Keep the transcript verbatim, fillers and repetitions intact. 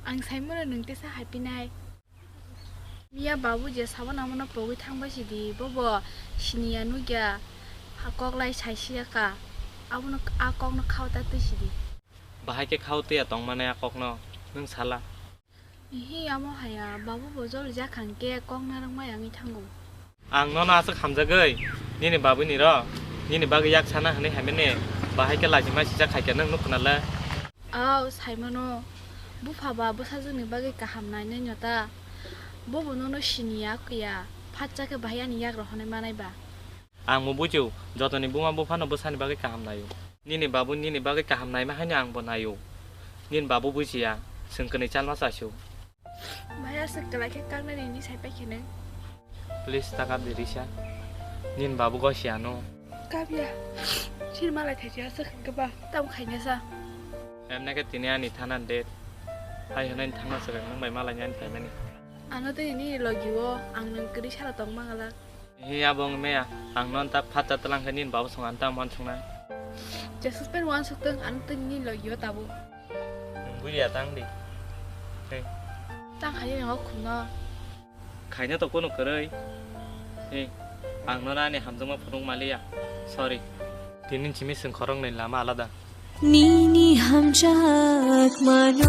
Ang saimano nwng tesa haipinai. Miya babu je sabo namono pogwi thangbai sidi, bobo siniya nukya, ha kok lai saisiya ka. Abono a kokno khao ta twi sidi. Bahai khe khao twiya tongmani a kokno, nwng sala? Ihi, amo haya, babu bo jol jak hangke kok narwkmai wngwi thango. Ang nono aswk hamjagwi, nini babuni ro, nini bagwi yak sana hwnwi haimani, bahai khe lachima sijak khaikhe nwng nuk khwnale. Aw, saimano, bupha ba bwsajwkni bagwi kaham nainai no ta? Bobo nono siniya kwiya, phatsa khe bahai ani yak rohornai manai ba? Ang bo bujio, jotoni buma buphano bwsani bagwi kaham naio. Nini babu nini bagwi kaham naima haino ang bo naio. Nini babu bujiya, chwng kwnwi chalma chasio. Bhai, aswk kwlai khe kaknani ni sai pai khe nang. Please, ta kap di Risa. Nini babu gosi ano. Kap ya. Sir malai thai aswk khe ba tam khaina sa. Emne khe tini ani thana date. Hai hwnwi thangna swkang nang bai malai ni ani phaimani. Ano tei ni logi o ang nang kwrwi sara tong mangalak. He abo wng meya, ang non ta phatsa tlang khe nini babu song ang ta man song nai. Jesuk pen wan suk tong, ang tong ni logi o tabuk. Bulia tang di. He. Tang khaye ni hok khum no. Khaina to kono kwrwi. He. Ang no ani hamjakma phunuk maliya. Sorry. Tini simi seng khorok ni lama alada. Nini hamjakmano